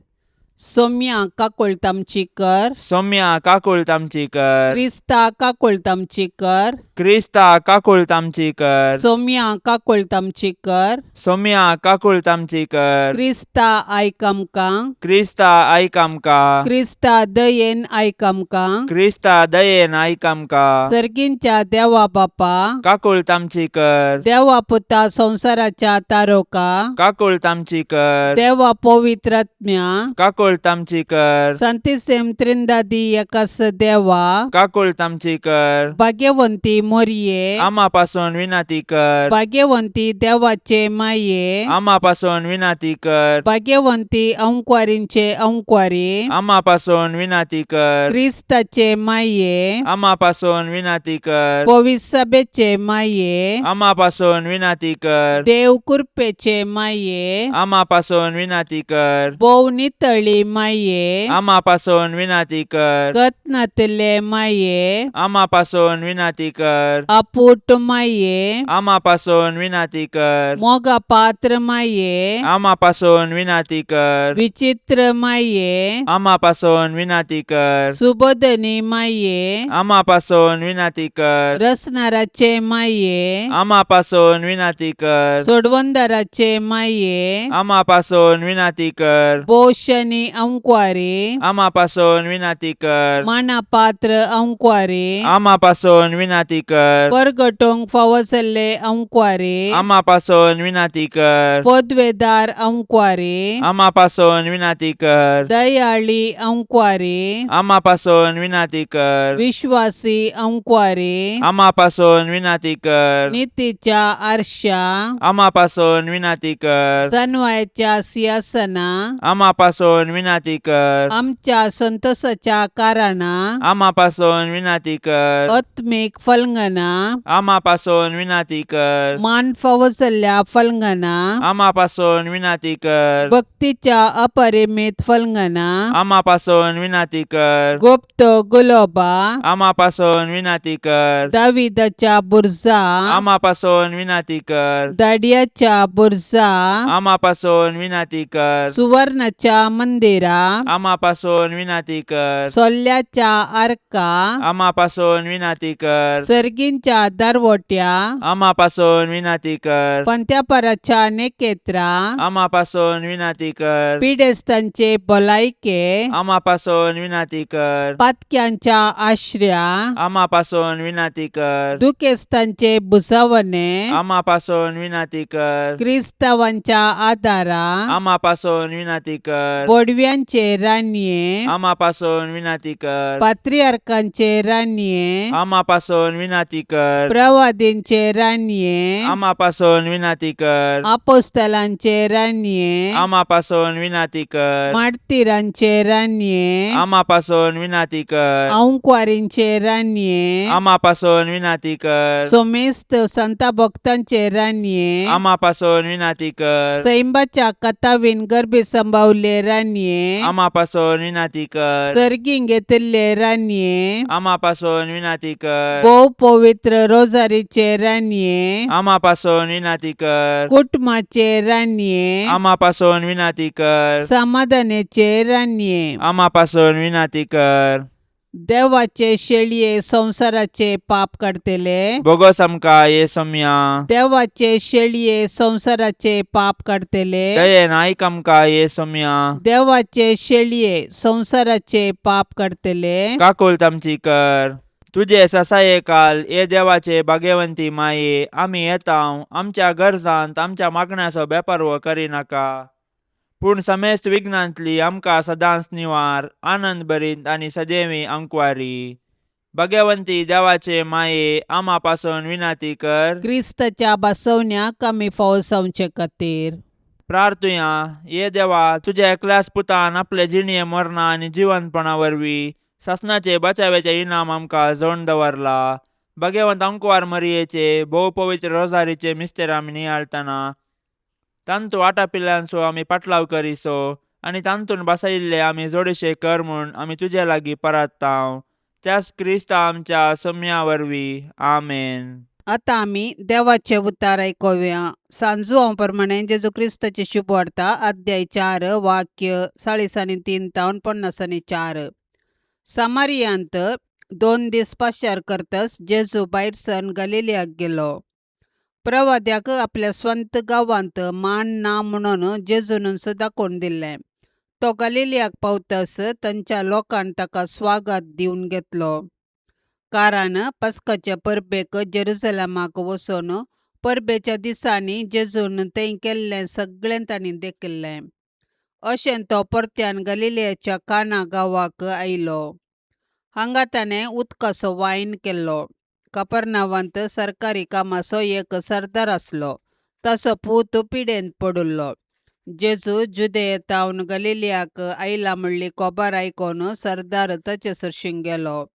सोम्या काकुळट आमची कर. सोम्या काकुळट आमची कर. क्रिस्ता काकुळट आमची कर. क्रिस्ता काकुळट आमची कर. सोम्या काकुळट आमची कर. सोम्या काकुळट आमची कर. क्रिस्ता आयक आमकां. क्रिस्ता आयक आमकां. क्रिस्ता दयेन आयक आमकां. क्रिस्ता दयेन आयक आमकां. सर्गींच्या देवा बापा, काकुळट आमची कर. देवा पुता संवसाराच्या तारोका, काकुळट आमची कर. देवा पवित्रात्म्या, काकुळट आमची कर. संतिसेम त्रिंदादी एकास देवा, काकुळट आमची कर. भाग्यवंती मोरये, आमा पासून विनंती कर. भाग्यवंती देवाचे माये, आमा पासून विनंती कर. भाग्यवंती अंकवारींचे अंकवारी, आमा पासून विनंती कर. क्रिस्ताचे माये, आमा पासून विनंती कर. पविसभेचे माये, आमा पासून विनंती कर. देव कृपेचे माये, आमा पासून विनंती कर. भोव नितळी माये, आमा पासून विनंती कर. गत नातिल्ले माये, आमा पासून विनंती कर. आपूट माये, आमा पासून विनंती कर. मोगा पात्र माये, आमा पासून विनंती कर. विचित्र माये, आमा पासून विनंती कर. सुबोधनी माये, आमा पासून विनंती कर. रसनाराचे माये, आमा पासून विनंती कर. सोडवंदाराचे माये, आमा पासून विनंती कर. पोषणी अंकवारी, आमा पासून विनंती कर. माना पात्र अंकवारी, आमा पासून विनंती कर. परगटोंक फावो जाल्ले अंकवारी, आमा पासून विनंती कर. पदवेदार अंकवारी, आमा पासून विनंती कर. दयाळी अंकवारी, आमा पासून विनंती कर. विश्वासी अंकवारी, आमा पासून विनंती कर. नितीच्या आरशा, आमा पासून विनंती कर. सनवायच्या सिंहासना, आमा पासून विनंती कर. आमच्या संतोषाच्या कारणा, आमा पासून विनंती कर. आत्मीक फलंगना, आमा पासून विनंती कर. मान फावो जाल्ल्या फलंगना, आमा पासून विनंती कर. भक्तीच्या अपरिमित फलंगना, आमा पासून विनंती कर. गुप्त गुलोबा, आमा पासून विनंती कर. दाविदाच्या बुरजा, आमा पासून विनंती कर. दाडियाच्या बुरजा, आमा पासून विनंती कर. सुवर्णाच्या मंदिरा, आमा पासून विनंती कर. सोल्ल्याच्या आर्का, आमा पासून विनंती कर. सर्गींच्या दरवट्या, आमा पासून विनंती कर. पंत्यापराच्या नेकेत्रा, आमा पासून विनंती कर. पिडेस्तांचे भलायके, आमा पासून विनंती कर. पातक्यांच्या आश्र्या, आमा पासून विनंती कर. दुखेस्तांचे भुजावणे, आमा पासून विनंती कर. क्रिस्तावांच्या आदारा, आमा पासून विनंती कर. बोडव्यांचे रानये, आमा पासून विनंती कर. पात्रियार्कांचे रानये, आमा पासून विनंती कर. प्रवादींचे रानये, आमा पासून विनंती कर. आपोस्तलांचे रानये, आमा पासून विनंती कर. मार्तिरांचे रानये, आमा पासून विनंती कर. अंकवारींचे रानये, आमा पासून विनंती कर. सोमेस्त संता भक्तांचे रानये, आमा पासून विनंती कर. सैंबाच्या कथावीन गर्भी संभावले रानये, आमा पासून विनंती कर. सर्गीं घेतिल्ले रानये, आमा पासून विनंती कर. भोव पवित्र रोजारीचे रानये, आमा पासून विनंती कर. कुटुंबाचे रानये, आमा पासून विनंती कर. समाधानाचे रानये, आमा पासून विनंती कर. देवाचे शेळये संवसाराचे पाप काडतले, बोगस आमकां ये सोम्या. देवाचे शेळये संवसाराचे पाप काडतले, दयेन आयक आमकां ये सोम्या. देवाचे शेळये संवसाराचे पाप काडतले, काकुळट आमची कर. तुजे ससाये काल ये देवाचे भाग्यवंती माये, आमी येता आमच्या गरजांत आमच्या मागण्याचो बेपर्व करिनाका, पूण समेस्त विघ्नांतली आमकां सदांच निवार, आनंद भरीत आनी सदैवी अंकवारी. भाग्यवंती देवाचे माये, आमा पासून विनंती कर. क्रिस्ताच्या बसवण्याक आमी फावो जावचे खातीर. प्रार्थुया. ये देवा, तुज्या एकल्याच पुतान आपले जिणये मरणा आनी जिवंतपणा वरवीं सासणाचे बचाव्याचे इनाम आमकां जोड दवरला. भाग्यवंत अंकवार मरियेचे भोव पवित्र रोजारीचे मिस्तेर आमी नियाळतना तांतू आटापिल्ल्यांचो आमी पाटलाव करिसो आनी तांतून बसयिल्ले आमी जोडशे कर म्हूण आमी तुजे लागीं परत्ताव, त्याच क्रिस्ता आमच्या सम्या वरवीं. आमेन. आतां आमी देवाचें उतार आयकुया. सांजुआंव प्रमाणें जेजू क्रिस्ताची शुभवार्ता अध्याय 4 वाक्य 43 तावन 54. सामारियांत 2 दीस पाशार करतस जेजू भायर सरून गलिलियाक गेलो. प्रवाद्याक आपल्या स्वंत गांवांत मान ना म्हणून जेजून दाखोवन दिल्लें. तो गलिलियाक पावतस तांच्या लोकान ताका स्वागत दिवन घेतलो. कारण पस्काच्या परबेक जेरुसलेमाक वचून परबेच्या दिसांनी जेजून थंय केल्लें सगळें तांणी देखिल्लें. अशें तो परत्यान गलिलियाच्या काना गांवाक आयलो. हांगा ताणें उदकाचो वायन केल्लो. कपर्नावांत सरकारी कामाचो एक सरदार आसलो. ताचो पूत पिडेंत पडिल्लो. जेजू जुदेयेंतावन गलिलियाक आयला म्हणली खबर आयकून सरदार ताचे सरशीं गेलो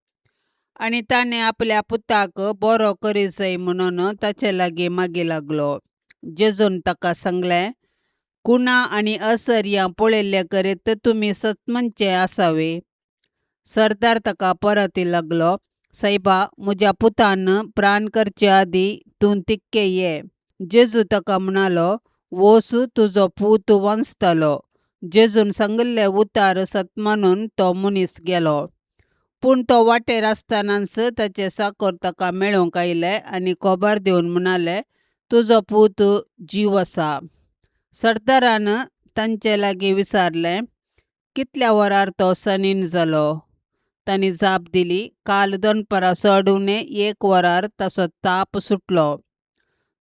आनी ताणें आपल्या पुताक बरो करी जाय म्हणून ताचे लागीं मागी लागलो. जेजून ताका सांगलें, कुणा आनी असर्यां पळयल्ले करीत तुमी सतमनचे आसावे. सरदार ताका परती लागलो, सायबा, म्हज्या पुतान प्राण करचे आदीं तूं तिक्के ये. जेजू ताका म्हणालो, वोस, तुजो पूत वांचतलो. जेजून सांगिल्लें उतार सत मानून तो मनीस गेलो. पूण तो वाटेर आसतनाच ताचे चाकर ताका मेळूंक आयले आनी खबर दिवन म्हणाले, तुजो पूत जीव आसा. सरदारान तांचे लागीं विचारलें, कितल्या वरार तो सनीन जालो? तांणी जाप दिली, काल दनपारां चड उणें 1 वरार ताचो ताप सुटलो.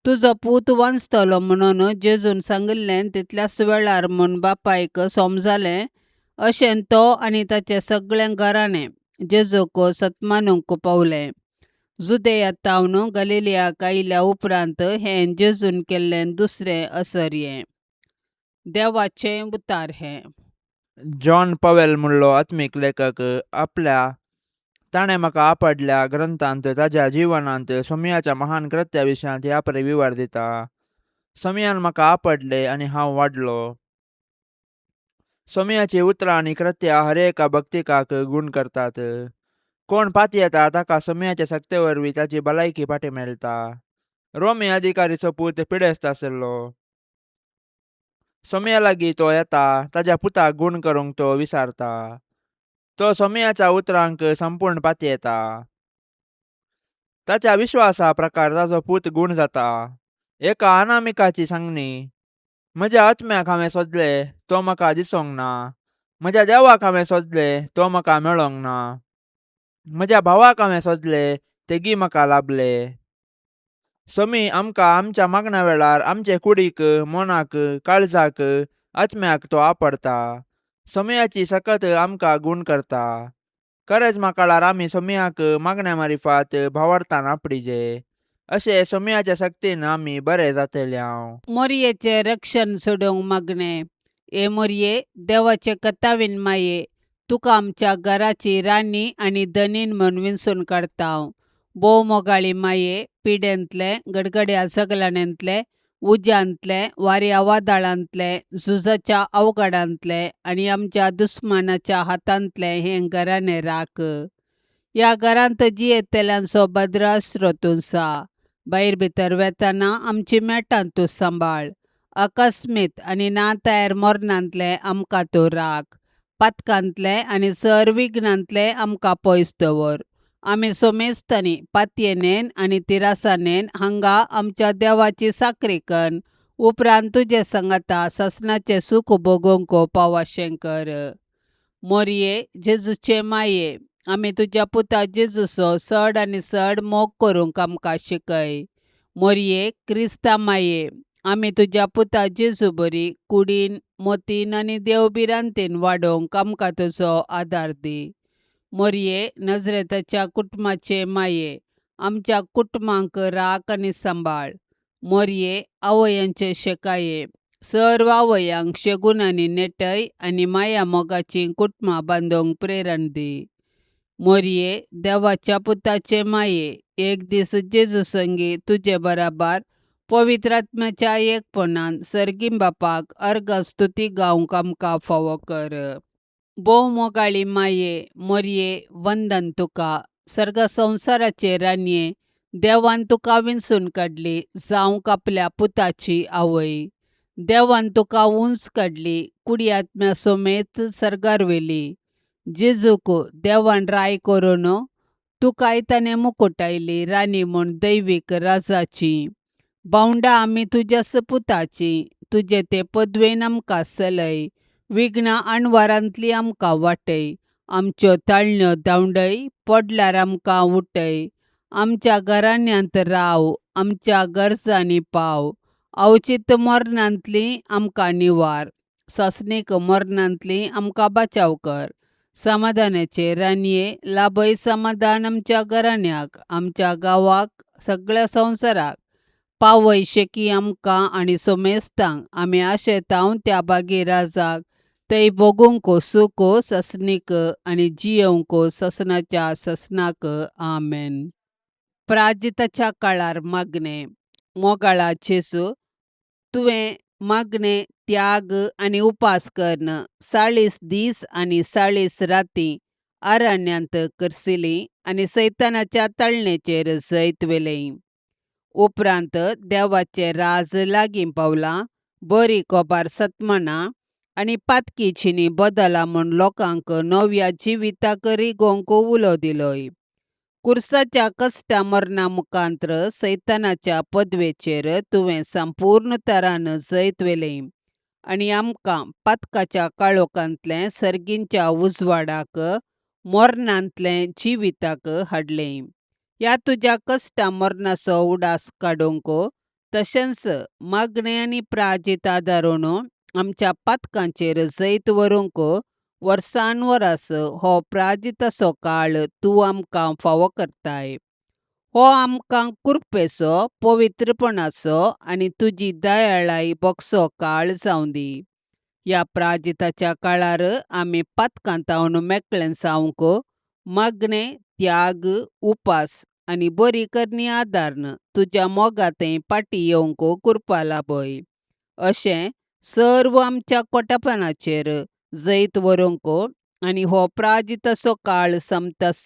तुजो पूत वांचतलो म्हणून जेजून सांगिल्लें तितल्याच वेळार म्हूण बापायक समजालें. अशें तो आनी ताचें सगळें घराणें जेजूक सतमानूंक पावलें. जुदेयांतावन गलिलियाक आयल्या उपरांत हें जेजून केल्लें दुसरें असर्यें. देवाचें उतार हें. जॉन पवेल म्हणलो आत्मीक लेखक आपल्या ताणें म्हाका आपडल्या ग्रंथांत ताज्या जिवनांत सोमयाच्या महान कृत्या विशयांत ह्या परी विवर दिता. सोमयान म्हाका आपडले आनी हांव वाडलो. सोमयाची उतरां आनी कृत्या हर एका भक्तिकाक गूण करतात. कोण पाती येता ताका सोमयाच्या सक्ते वरवीं ताची भलायकी फाटी मेळटा. रोमी अधिकारीचो पूत पिडेस्त आशिल्लो. सोमया लागीं तो येता, ताज्या पुताक गूण करूंक तो विचारता. तो सोमयाच्या उतरांक संपूर्ण पाती येता. ताच्या विश्वासा प्रकार ताजो पूत गूण जाता. एका अनामिकाची सांगणी, म्हज्या आत्म्याक हांवें सोदलें तो म्हाका दिसोंक ना. म्हज्या देवाक हांवें सोदलें तो म्हाका मेळोंक ना. म्हज्या भावाक हांवें सोदलें तेगी म्हाका लाभले. सोमी आमकां आमच्या मागण्या वेळार आमचे कुडीक, मनाक, काळजाक, आत्म्याक तो आपडता. सोमयाची सकत आमकां गूण करता. करेज्मा काळार आमी सोमयाक मागण्या मारिफात भावार्थान आपडीजे. अशें सोमयाच्या शक्तीन आमी बरे जातले हांव. मोरयेचें रक्षण सोडोवंक मागणें. हे मोरये, देवाचे कतावीन माये, तुका आमच्या घराची राणी आनी धनीन म्हूण विंचून काडता. भोव मोगाळी माये, पिडेंतले, गडगड्या सगलाण्यांतले, उज्यांतले, वाऱ्या वादळांतले, झुजाच्या अवघडांतले आनी आमच्या दुस्मानाच्या हातांतले हें घराणें राख. ह्या घरांत जियेतल्यांचो भद्राश्रो तूं सा. भायर भितर वेतना आमची मेटां तूं सांबाळ. अकस्मीत आनी ना तयार मरणांतले आमकां तूं राख. पातकांतले आनी सर विघ्नांतले आमकां पयस दवर. आमी सोमेस्तांनी पातयेनेन आनी तिरासानेन हांगा आमच्या देवाची साकरी कन्न उपरांत तुजे सांगाता सासणाचें सूख भोगोवंक पावाशें कर. मोरये, जेजूचे माये, आमी तुज्या पुता जेजूचो चड आनी चड मोग करूंक आमकां शिकय. मोरये, क्रिस्ता माये, आमी तुज्या पुता जेजू बरी कुडीन, मोतीन आनी देव भिरांतीन वाडोवंक आमकां तुजो आदार दी. मोरये, नजरेताच्या कुटुंबाचे माये, आमच्या कुटुंबांक राख आनी सांबाळ. मोरये, आवयांचे शेकाये, सर्व आवयांक शेगून आनी नेटय आनी माया मोगाची कुटुंबां बांदूंक प्रेरण दी. मोरये, देवाच्या पुताचे माये, एक दीस जेजू संगी तुजे बराबर पवित्र आत्म्याच्या एकपणान सर्गीं बापाक अर्घ स्तुती गावंक आमकां फावो कर. भोव मोगाळी माये, मोरये, वंदन तुका. सर्ग संवसाराचे राणये, देवान तुका विंचून काडली जावंक आपल्या पुताची आवय. देवान तुका उंच काडली कुडी आत्म्या समेत सर्गार व्हेली. जेजूक देवान राय करून तुकाय ताणें मुकुटायली राणी म्हूण दैवीक राजाची. भावंडां आमी तुज्याच पुताची. तुजे ते पदवेन आमकां चलय. विघ्नां अणवारांतली आमकां वाटय. आमच्यो ताळण्यो धांवडय. पडल्यार आमकां उठय. आमच्या घराण्यांत राव. आमच्या गरजांनी पाव. अवचीत मरणांतली आमकां निवार. सासणीक मरणांतली आमकां बचाव कर. समाधानाचे राणये लाभय समाधान आमच्या घराण्याक, आमच्या गांवाक, सगळ्या संवसाराक. पावय शेकी आमकां आनी सोमेस्तांक. आमी आशेतांव त्या बागी राजाक थंय भोगूंक सुख ससणीक आनी जियेवंक ससनाच्या ससनाक. आमेन. प्राजिताच्या काळार मागणें. मोगाळा जेजू, तुवें मागणें, त्याग आनी उपास करून 40 दीस आनी 40 राती अरण्यांत करसिली आनी सैतानाच्या तळणेचेर जैत व्हेलें. उपरांत देवाचें राज लागीं पावलां, बरी खबर सतमना आनी पातकी चिनी बदला म्हूण लोकांक नव्या जिविताक रिगोवंक उलो दिलोय. कुर्साच्या कश्टा मरणा मुखांत्र सैतानाच्या पदवेचेर तुवें संपूर्ण तरान जैत व्हेलें आनी आमकां पातकाच्या काळोखांतलें सर्गींच्या उजवाडाक, मरणांतलें जिविताक हाडलें. ह्या तुज्या कश्टा मरणाचो उडास काडूंक तशेंच मागणें आनी प्राजीत आदारून आमच्या पातकांचेर जैत व्हरूंक वर्सान वरास हो प्राजिताचो काळ तूं आमकां फावो करताय. हो आमकां कृपेचो, पवित्रपणाचो आनी तुजी दयाळाय भोगसो काळ जावं दी. ह्या प्राजिताच्या काळार आमी पातकां मेकळें जावंक मागणें, त्याग, उपास आनी बरी करणी आदारून तुज्या मोगांत फाटीं येवंक कृपा लाभय. अशें सर्व आमच्या कोटापणाचेर जैत व्हरूंक आनी हो प्राजिताचो काळ सोंपतास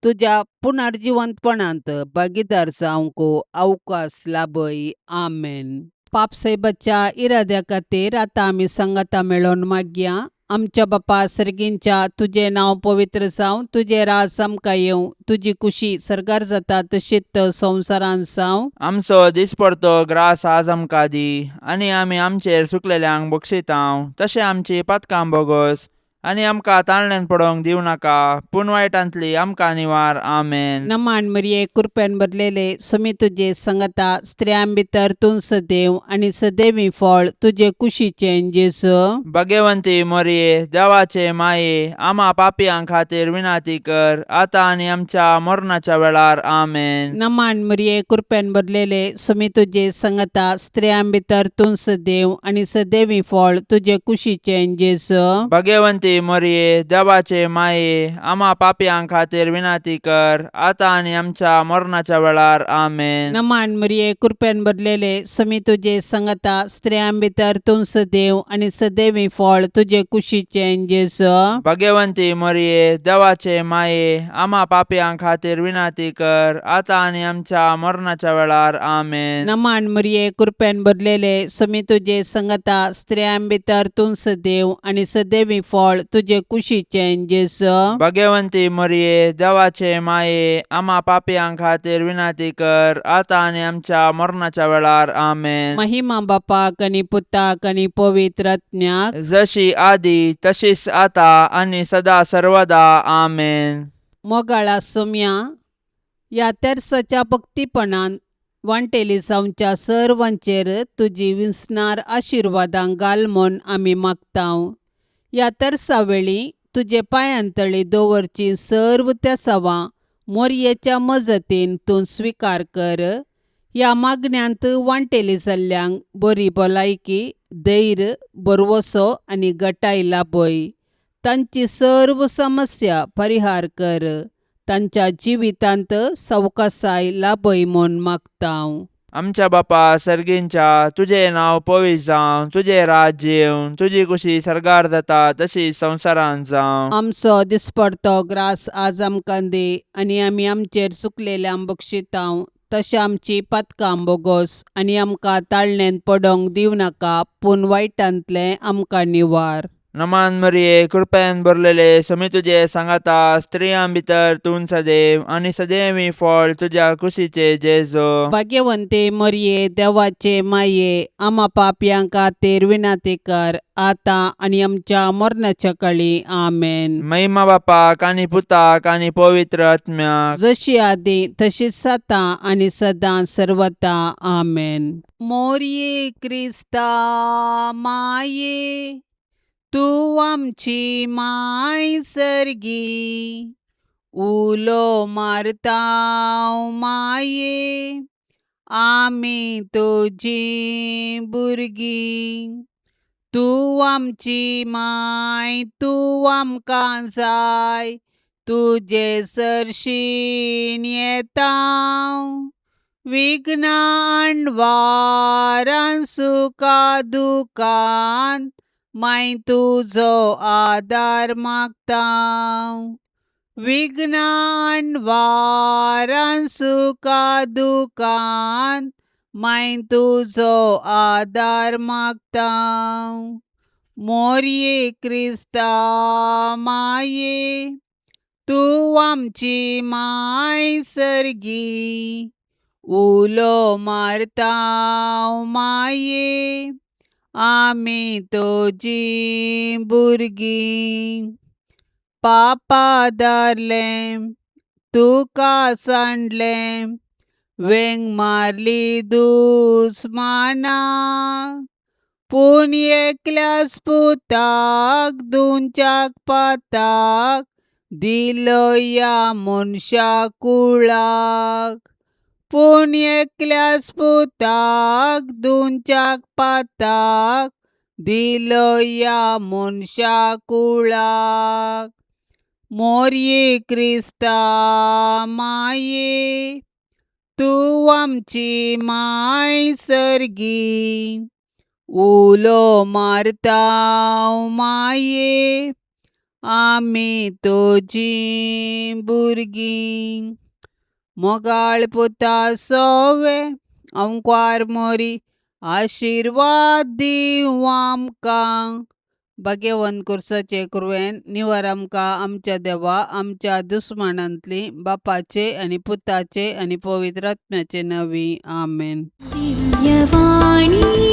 तुज्या पुनर्जिवंतपणांत भागीदार जावंक अवकाश लाभय. आमेन. पापसाहेबाच्या इराद्या खातीर आतां आमी सांगाता मेळोवन मागया. आमच्या बापा सर्गींच्या, तुजें नांव पवित्र जावं. तुजें राज आमकां येवं. तुजी खुशी सर्गार जाता तशीच संवसारांत जावं. आमचो दिसपडतो ग्रास आज आमकां दी आनी आमी आमचेर सुकलेल्यांक बक्षितांव तशें आमची पातकां बोगस आनी आमकां ताळण्यान पडोवंक दिवं नाका पूण वायटांतली आमकां निवार. आमेन. नमान मरिये, कृपेन भरलेले, सुमी तुजे संगता. स्त्रियां भितर तूं सदैव आनी सदैवी फळ तुजे कुशीचें जेजू. भगवंती मोरये, देवाचे माये, आमा पापयां खातीर विनाती कर आतां आनी आमच्या मरणाच्या वेळार. आमेन. नमान मरिये, कृपेन भरलेले, सुमी तुजे संगता. स्त्रियां भितर तूं सदैव आनी सदैवी फळ तुजे कुशीचें जेजू. भगवंती मोरये, देवाचे माये, आमा पापयां खातीर विनाती कर आतां आनी आमच्या मरणाच्या वेळार. आमेन. नमान मरिये, कृपेन भरलेले, सुमी तुजे संगता. स्त्रियां भितर तूं सदैव आनी सदैवी फळ तुजे कुशीचें जेजू. भगवंती मोरये, देवाचे माये, आमा पापयां खातीर विनाती कर आतां आनी आमच्या मरणाच्या वेळार. आमेन. नमान मरिये, कृपेन भरलेले, सुमी तुजे संगता. स्त्रियां भितर तूं सदैव आनी सदैवी फळ तुजे कुशीचें जेजू. भगवंती मोरये, देवाचे माये, आमा पापयां खातीर विनाती कर आतां आनी आमच्या मरणाच्या वेळार. आमेन. महिमा बापाक आनी पुताक आनी पवित्र आत्म्याक. जशी आदी तशीच आता आनी सदा सर्वदा. आमेन. मोगाळा सोम्या, ह्या तेर्साच्या भक्तीपणान वांटेली जावच्या सर्वांचेर तुजी विसणार आशिर्वादां घाल म्हूण आमी मागतांव. ह्या तेर्सा वेळी तुजे पांयांतळी दवरची सर्व तेसावां मोरयेच्या मजतीन तूं स्विकार कर. ह्या मागण्यांत वांटेली जाल्ल्यांक बरी भलायकी, धैर्य, भरवसो आनी गटाय लाभय. तांची सर्व समस्या परिहार कर. तांच्या जिवितांत सवकासाय लाभय म्हूण मागतांव. आमच्या बापा सर्गींच्या, तुजें नांव पवित्र जावं. तुजें राज्य येवं. तुजी कुशी सर्गार जाता तशी संवसारांत जावं. आमचो दिसपडतो ग्रास आज आमकां दी आनी आमी आमचेर चुकलेल्यांक बक्षितांव तशें आमची पातकां बोगोस आनी आमकां ताळणेंत पडोंक दिवं नाका पूण वायटांतलें आमकां निवार. नमान मरिये, कृपेन भरलेले, समी तुजे सांगाता, स्त्रियां भितर तूं सदैव आनी सदैवी फळ तुज्या कुशीचे जेजो. भाग्यवंते मरये, देवाचे माये, आमा पापयां खातीर विनंती कर आतां आनी आमच्या मरणाच्या काळी. आमेन. महिमा बापाक आनी पुताक आनी पवित्र आत्म्याक. जशी आदी तशीच आतां आनी सदां सर्वता. आमेन. मोरये क्रिस्ता माये, तूं आमची माय सर्गी, उलो मारता माये, आमी तुजी भुरगीं. तूं आमची माय, तूं आमकां जाय, तुजे सरशीन येता, विघ्नां वारान सुखा दुखान माय तुजो आदार मागता, विघ्नां वारान सुखा दुखान माय तुजो आदार मागता. मोरये क्रिस्ता माये, तूं आमची माय सर्गी, उलो मारता माये, आमी तुजी भुरगीं. पापा धरलें तुका सांडलें, वेंग मारली दुस्माना, पूण एकल्याच पुताक दोनच्याक पाताक दिलो ह्या मनशा कुळाक, पूण एकल्याच पुताक दोनच्याक पाताक दिलो ह्या मनशा कुळाक. मोरये क्रिस्ता माये, तूं आमची माय सर्गी, उलो मारता माये, आमी तुजी भुरगीं. मोगाळ पुता सोवे अंकवार मोरी, आशिर्वाद दीवं आमकां. भाग्यवंत कुर्साचे कुरवेन निवार आमकां आमच्या देवा आमच्या दुस्मानांतली, बापाचे आनी पुताचे आनी पवित्र आत्म्याचे नांवी. आमेन. दिव्यवाणी.